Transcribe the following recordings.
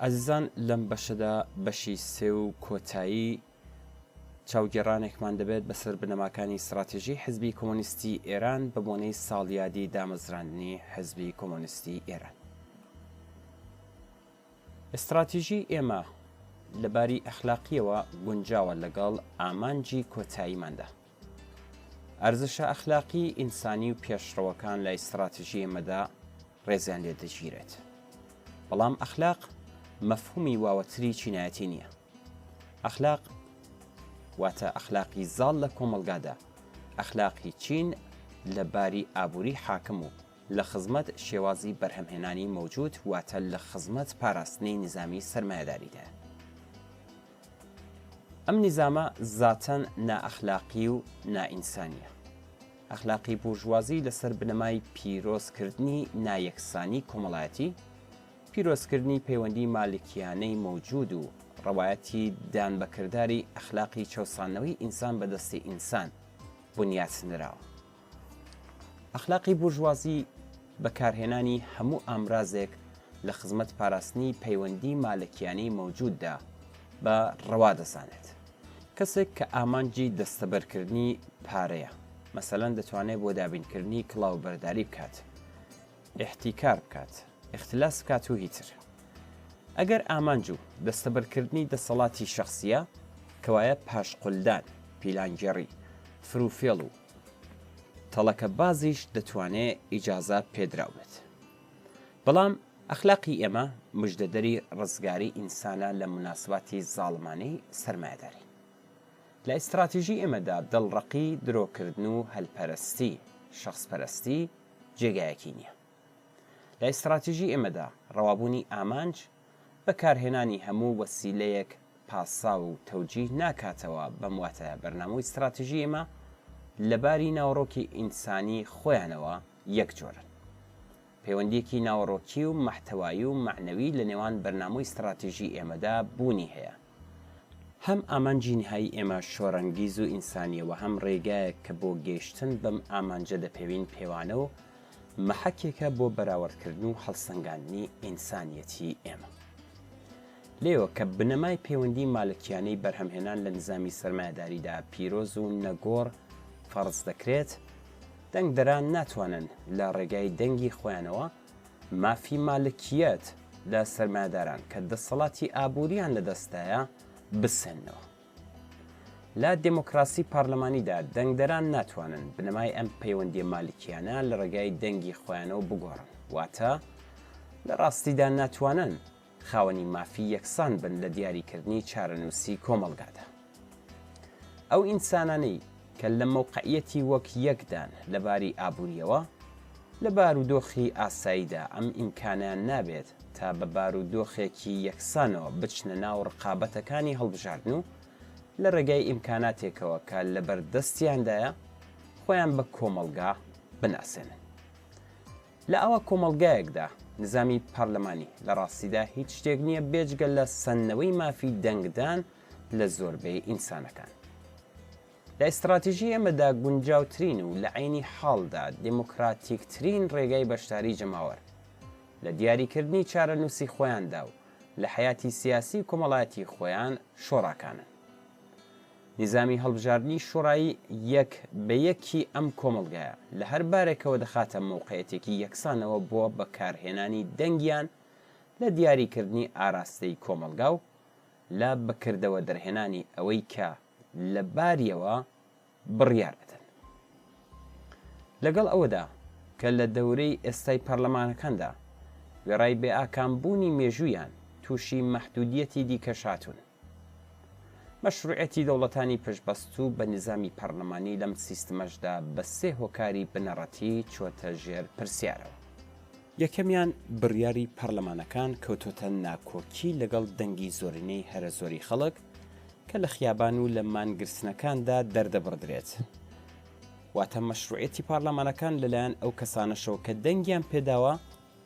ئازیزان لەم بەشەدا بەشی سێ و کۆتایی چاوگێڕانێکمان دەبێت بەسەر بنەماکانی ستڕاتیژی حزبی کۆمۆنیستی ئێران بە بۆنەی ساڵیادی دامەزراندنی حزبی کۆمۆنیستی ئێران. ستڕاتیژی ئێمە لە باری ئەخلاقییەوە گونجاوە لەگەڵ ئامانجی کۆتاییماندا. ئەرزشە ئەخلاقی، ئینسانی و پێشڕەوەکان لای ستڕاتیژی ئێمەدا ڕێزیان لێ دەگیرێت. بەڵام ئەخلاق مەفهومی واوەتری چینایەتی نییە. ئەخلاق واتە ئەخلاقی زاڵ لە کۆمەڵگادا، ئەخلاقی چین لە باری ئابووری حاکم و لە خزمەت شێوازی بەرهەمهێنانی مەوجود واتە لە خزمەت پاراستنی نیزامی سەرمایەداریدایە. ئەم نیزامە زاتەن نائەخلاقی و نائینسانییە. ئەخلاقی بورژوازی لەسەر بنەمای پیرۆزکردنی نایەکسانی کۆمەڵایەتی، پیرۆزکردنی پەیوەندی مالکیانەی مەوجود و ڕەوایەتی دان بە کرداری ئەخلاقی چەوساندنەوەی ئینسان بە دەستی ئینسان بنیات نراوە. ئەخلاقی بورژوازی بەکارهێنانی هەموو ئامرازێک لە خزمەت پاراستنی پەیوەندی مالکیانەی مەوجوددا بە ڕەوا دەزانێت. کەسێک کە ئامانجی دەستەبەرکردنی پارەیە، مەسەلەن دەتوانێت بۆ دابینکردنی کڵاوبەرداری بکات، ئیحتیکار بکات، ئیختلاس بکات و هیتر. ئەگەر ئامانج و دەستەبەرکردنی دەسەڵاتی شەخسییە، کەوایە پاشقولدان، پیلانگێڕی، فروفێڵ و تەڵەکەبازیش دەتوانێ ئیجازە پێدراو بێت. بەڵام ئەخلاقی ئێمە مژدەدەری ڕزگاری ئینسانە لە موناسباتی زاڵمانەی سەرمایەداری. لە ئیستڕاتیژی ئێمەدا دڵڕەقی، درۆکردن و هەلپەرستی، شەخسپەرستی، جێگایەکی نییە. لە ئیستڕاتیژی ئێمەدا ڕەوابوونی ئامانج، بەکارهێنانی هەموو وەسیلەیەک پاساو و تەوجیه ناکاتەوە، بەم واتایە بەرنامە و ئیستڕاتیژی ئێمە لە باری ناوەڕۆکی ئینسانی خۆیانەوە یەک جۆرن. پەیوەندییەکی ناوەڕۆکی و مەحتەوایی و مەعنەوی لە نێوان بەرنامە و ئیستڕاتیژی ئێمەدا بوونی هەیە. هەم ئامانجی نیهایی ئێمە شۆڕەنگیز و ئینسانییە و هەم ڕێگایەک کە بۆ گەیشتن بەم ئامانجە دەپێوین پێوانە و مەحەکێکە بۆ بەراوردکردن و هەڵسەنگاندنی ئینسانیەتی ئێمە. لێوە کە بنەمای پەیوەندی مالکیانەی بەرهەمهێنان لە نیزامی سەرمایەداریدا پیرۆز و نەگۆڕ فەڕز دەکرێت، دەنگدەران ناتوانن لە ڕێگای دەنگی خۆیانەوە مافی مالکیەت لە سەرمایەداران کە دەسەڵاتی ئابووریان لە دەستدایە بسێننەوە. لە دێمۆکراسی پارلەمانیدا دەنگدەران ناتوانن بنەمای ئەم پەیوەندیە مالکیانە لە ڕێگای دەنگی خۆیانەوە بگۆڕن، واتە لە ڕاستیدا ناتوانن خاوەنی مافی یەکسان بن لە دیاریکردنی چارەنووسی کۆمەڵگادا. ئەو ئینسانانەی کە لە مەوقعیەتی وەک یەکدان لە باری ئابوورییەوە، لە بارودۆخی ئاساییدا ئەم ئیمکانەیان نابێت تا بە بارودۆخێکی یەکسانەوە بچنە ناو ڕقابەتەکانی هەڵبژاردن و لە ڕێگای ئیمکاناتێکەوە کە لەبەردەستیاندایە خۆیان بە کۆمەڵگا بناسێنن. لە ئاوا کۆمەڵگایەکدا نزامی پارلەمانی لە ڕاستیدا هیچ شتێک نییە بێجگە لە سەندنەوەی مافی دەنگدان لە زۆربەی ئینسانەکان. لە ئیستڕاتیژی ئێمەدا گونجاوترین و لە عەینی حاڵدا دێمۆکراتیکترین ڕێگای بەشداری جەماوەر لە دیاریکردنی چارەنووسی خۆیاندا و لە حەیاتی سیاسی و کۆمەڵایەتی خۆیان شۆڕاکانن. نیزامی هەڵبژاردنی شۆڕایی یەک بە یەکی ئەم کۆمەڵگایە لە هەر بارێکەوە دەخاتە مەوقعیەتێکی یەکسانەوە بۆ بەکارهێنانی دەنگیان لە دیاریکردنی ئاراستەی کۆمەڵگا و لە بەکردەوە دەرهێنانی ئەوەی کە لە باریەوە بڕیار ئەدەن. لەگەڵ ئەوەدا کە لە دەورەی ئێستای پارلەمانەکاندا وێڕای بێ ئاکام بوونی مێژوویان تووشی مەحدوودیەتی دیکەش هاتوون. مەشروعیەتی دەوڵەتانی پشتبەستوو بە نیزامی پارلەمانی لەم سیستمەشدا بە سێ هۆکاری بنەڕەتی چۆتە ژێر پرسیارەوە. یەکەمیان بڕیاری پارلەمانەکان کەوتۆتە ناکۆکی لەگەڵ دەنگی زۆرینەی هەرە زۆری خەڵک کە لە خیابان و لە مانگرتنەکاندا دەردەبڕدرێت. واتە مەشروعیەتی پارلەمانەکان لەلایەن ئەو کەسانەشەوە کە دەنگیان پێداوە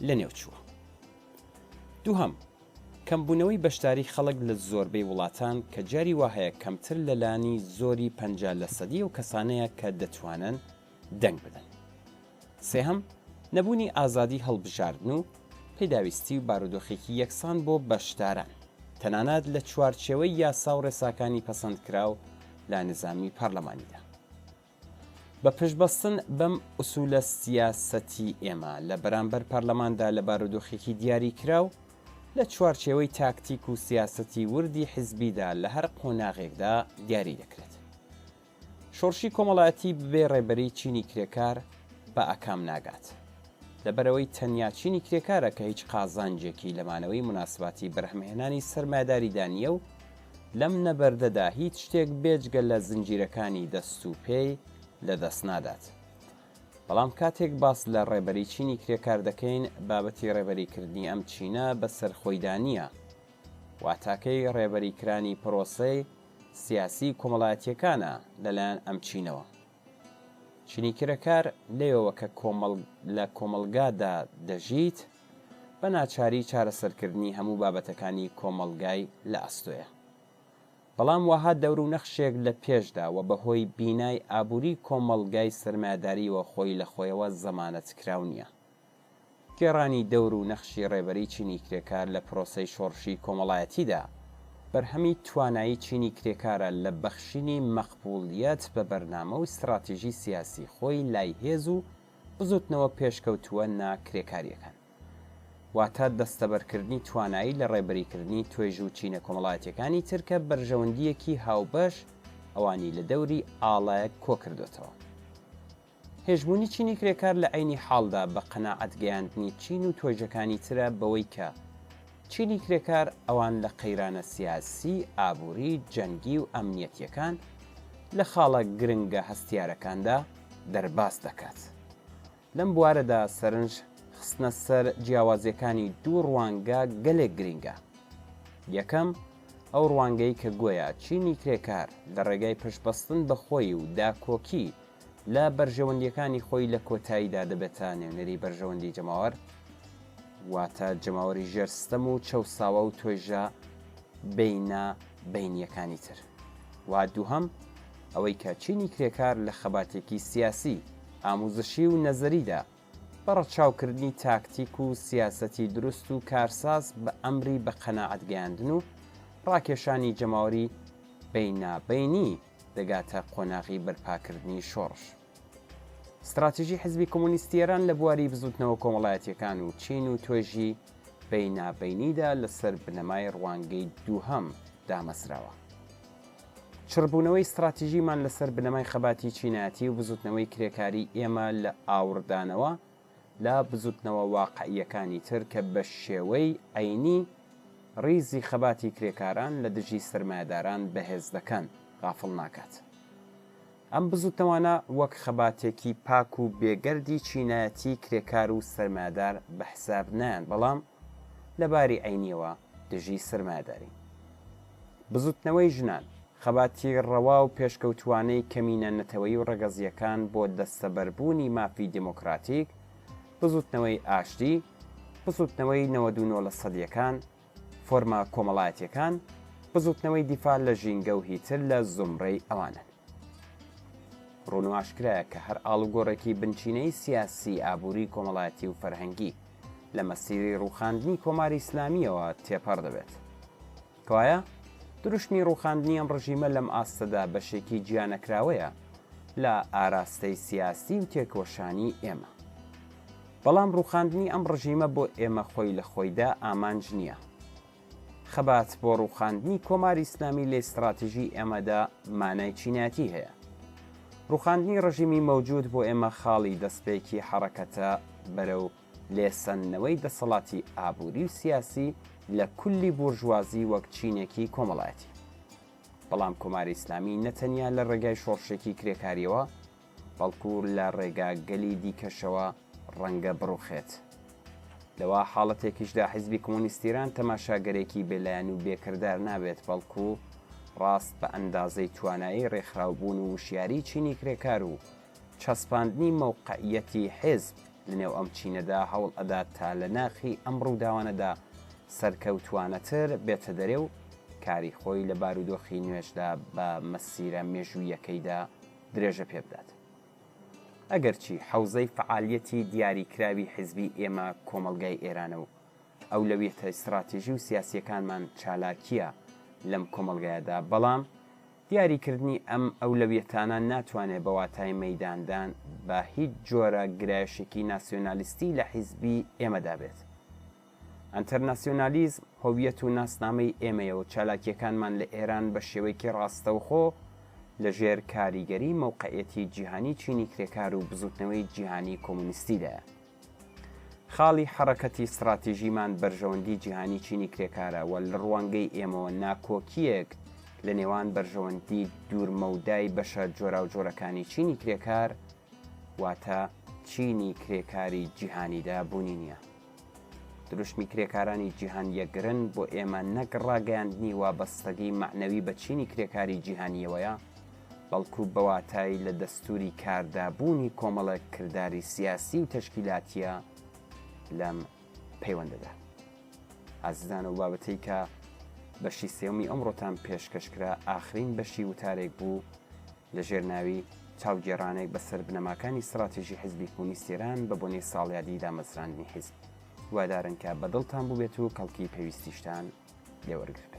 لەنێوچووە. دووهەم، کەمبوونەوەی بەشداری خەڵک لە زۆربەی وڵاتان کە جاری وا هەیە کەمتر لە لانی زۆری 50 لەسەدی ئەو کەسانەیە کە دەتوانن دەنگ بدەن. سێهەم، نەبوونی ئازادی هەڵبژاردن و. پێداویستی و بارودۆخێکی یەکسان بۆ بەشداران، تەنانەت لە چوارچێوەی یاسا و ڕێساکانی پەسەندکراو لە نزامی پارلەمانیدا. بە پشتبەستن بەم ئوسولە سیاسەتی ئێمە لە بەرامبەر پارلەماندا لە بارودۆخێکی دیاریکراو لە چوارچێوەی تاکتیک و سیاسەتی وردی حزبیدا لە هەر قۆناغێکدا دیاری دەکرێت. شۆڕشی کۆمەڵایەتی بەبێ ڕێبەری چینی کرێکار بە ئاکام ناگات. لەبەرئەوەی تەنیا چینی کرێکارە کە هیچ قازانجێکی لە مانەوەی موناسباتی بەرهەمهێنانی سەرمایەداریدا نییە و لەم نەبەردەدا هیچ شتێک بێجگە لە زنجیرەکانی دەست و پێی لە دەست نادات. بەڵام کاتێک باس لە ڕێبەری چینی کرێکار دەکەین، بابەتی ڕێبەریکردنی ئەم چینە بەسەر خۆیدا نییە. واتاکەی ڕێبەریکرانی پرۆسەی سیاسی و کۆمەڵایەتییەکانە لەلایەن ئەم چینەوە. چینی کرێکار لەوێوە کە کۆمەڵ لە کۆمەڵگادا دەژیت، بە ناچاری چارەسەرکردنی هەموو بابەتەکانی کۆمەڵگای لە ئەستۆیە. بەڵام وەها دەور و نەخشێک لە پێشدا و بە هۆی بینای ئابووری کۆمەڵگای سەرمایەدارییەوە خۆی لە خۆیەوە زەمانەتکراو نییە. گێڕانی دەور و نەخشی ڕێبەری چینی کرێکار لە پرۆسەی شۆڕشی کۆمەڵایەتیدا، بەرهەمی توانایی چینی کرێکارە لە بەخشینی مەقبوڵیەت بە بەرنامە و ستڕاتیژی سیاسی خۆی لای هێز و بزوتنەوە پێشکەوتووە نا کرێکاریەکان. واتە دەستەبەرکردنی توانایی لە ڕێبەریکردنی توێژ و چینە کۆمەڵایەتیەکانی تر کە بەرژەوەندییەکی هاوبەش ئەوانی لە دەوری ئاڵایەک کۆکردۆتەوە. هێژموونی چینی کرێکار لە عەینی حاڵدا بە قەناعەت گەیاندنی چین و توێژەکانی ترە بەوەی کە چینی کرێکار ئەوان لە قەیرانە سیاسی، ئابووری، جەنگی و ئەمنیەتیەکان لە خاڵە گرنگە هەستیارەکاندا دەرباز دەکات. لەم بوارەدا سەرنج خستنە سەر جیاوازیەکانی دوو ڕوانگە گەلێک گرینگە. یەکەم، ئەو ڕوانگەی کە گۆیا چینی کرێکار لە ڕێگای پشتبەستن بە خۆی و داکۆکی لە بەرژەوەندییەکانی خۆی لە کۆتاییدا دەبێتە نوێنەری بەرژەوەندی جەماوەر، واتە جەماوەری ژێر ستەم و چەوساوە و توێژە بەینا بەینییەکانی تر. و دووهەم، ئەوەی کە چینی کرێکار لە خەباتێکی سیاسی، ئاموزشی و نەزەریدا بە ڕەچاوکردنی تاکتیک و سیاسەتی دروست و کارساز بە ئەمری بە قەناعەت گەیاندن و ڕاکێشانی جەماوەری بەینابەینی دەگاتە قۆناغی بەرپاکردنی شۆڕش. ستراتیژی حزبی کۆمۆنیستی ئێران لە بواری بزوتنەوە کۆمەڵایەتیەکان و چین و توێژی بەینابەینیدا لەسەر بنەمای ڕوانگەی دووهەم دامەزراوە. چڕبوونەوەی ستراتیژیمان لەسەر بنەمای خەباتی چینایەتی و بزوتنەوەی کرێکاری ئێمە لە ئاوڕدانەوە لە بزوتنەوە واقعییەکانی تر کە بە شێوەی عەینی ڕیزی خەباتی کرێکاران لە دژی سەرمایەداران بەهێز دەکەن، غافڵ ناکات. ئەم بزوتنەوانە وەک خەباتێکی پاک و بێگەردی چینایەتی کرێکار و سەرمایەدار بە حساب نایەن بەڵام لە باری عەینیەوە دژی سەرمایەدارین. بزوتنەوەی ژنان، خەباتی ڕەوا و پێشکەوتووانەی کەمینە نەتەوەیی و ڕەگەزییەکان بۆ دەستەبەربوونی مافی دێمۆکڕاتیک، بزوتنەوەی ئاشتی، بزوتنەوەی 99 لە سەدیەکان، فۆرمە کۆمەڵایەتیەکان، بزوتنەوەی دیفاع لە ژینگە و هیتر لە زومرەی ئەوانەن. ڕوون و ئاشکرایە کە هەر ئاڵوگۆڕێکی بنچینەیی سیاسی، ئابووری، کۆمەڵایەتی و فەرهەنگی لە مەسیری ڕووخاندنی کۆماری ئیسلامییەوە تێپەڕ دەبێت. کەوایە دروشمی ڕووخاندنی ئەم ڕژیمە لەم ئاستەدا بەشێکی جیانەکراوەیە لە ئاراستەی سیاسی و تێکۆشانی ئێمە. بەڵام ڕووخاندنی ئەم ڕژیمە بۆ ئێمە خۆی لە خۆیدا ئامانج نییە. خەبات بۆ ڕووخاندنی کۆماری ئیسلامی لە ئیستڕاتیژی ئێمەدا مانای چینایەتی هەیە. ڕووخاندنی ڕژیمی مەوجود بۆ ئێمە خاڵی دەستپێکی حەڕەکەتە بەرەو لێسەندنەوەی دەسەڵاتی ئابووری و سیاسی لە کولی بورژوازی وەک چینێکی کۆمەڵایەتی. بەڵام کۆماری ئیسلامی نە تەنیا لە ڕێگای شۆڕشێکی کرێکارییەوە، بەڵکو لە ڕێگا گەلی دیکەشەوە ڕەنگە بڕوخێت. لەوا حاڵەتێکیشدا حیزبی کۆمۆنیستی ئێران تەماشاگەرێکی بێلایەن و بێکردار نابێت، بەڵکو ڕاست بە ئەندازەی توانایی ڕێکخراوبوون و وشیاریی چینی کرێکار و چەسپاندنی مەوقعیەتی حیزب لەنێو ئەم چینەدا هەوڵ ئەدات تا لە ناخی ئەم ڕووداوانەدا سەرکەوتووانەتر بێتە دەرێ و کاری خۆی لە بارودۆخی نوێشدا بە مەسیرە مێژووییەکەیدا درێژە پێ بدات. ئەگەرچی حەوزەی فەعالیەتی دیاریکراوی حیزبی ئێمە کۆمەڵگای ئێرانە و. ئەولەویەتە ستڕاتیژی و سیاسییەکانمان چالاکییە لەم کۆمەڵگایەدا، بەڵام دیاریکردنی ئەم ئەولەویەتانە ناتوانێ بە واتای مەیداندان بە هیچ جۆرە گرایشێکی ناسیۆنالیستی لە حیزبی ئێمەدا بێت. ئەنتەرناسیۆنالیزم هۆویەت و ناسنامەی ئێمەیە و چالاکییەکانمان لە ئێران بە شێوەیەکی ڕاستەوخۆ لە ژێر کاریگەری مەوقعیەتی جیهانی چینی کرێکار و بزووتنەوەی جیهانی کۆمۆنیستیدایە. خاڵی حەڕەکەتی ستڕاتیژیمان بەرژەوەندی جیهانی چینی کرێکارە و لە ڕوانگەی ئێمەوە ناکۆکییەک لە نێوان بەرژەوەندی دوورمەودای بەشە جۆراوجۆرەکانی چینی کرێکار واتە چینی کرێکاری جیهانیدا بوونی نییە. دروشمی کرێکارانی جیهان یەکگرن بۆ ئێمە نەک ڕاگەیاندنی وابەستەگی مەعنەوی بە چینی کرێکاری جیهانییەوەیە، بەڵکو بە واتای لە دەستووری کاردا بوونی کۆمەڵێک کرداری سیاسی و تەشکیلاتییە لەم پەیوەندەدا. ئازیزان ئەو بابەتەی کە بەشی سێومی ئەمڕۆتان پێشکەش کرا ئاخرین بەشی وتارێک بوو لە ژێر ناوی چاوگێڕانێک بەسەر بنەماکانی ستڕاتیژی حیزبی کۆمۆنیستی ئێران بە بۆنەی ساڵیادی دامەزراندنی حیزب. هیوادارن کە بە دڵتان بووبێت و کەڵکی پێویستیشتان لێ وەرگرتبێت.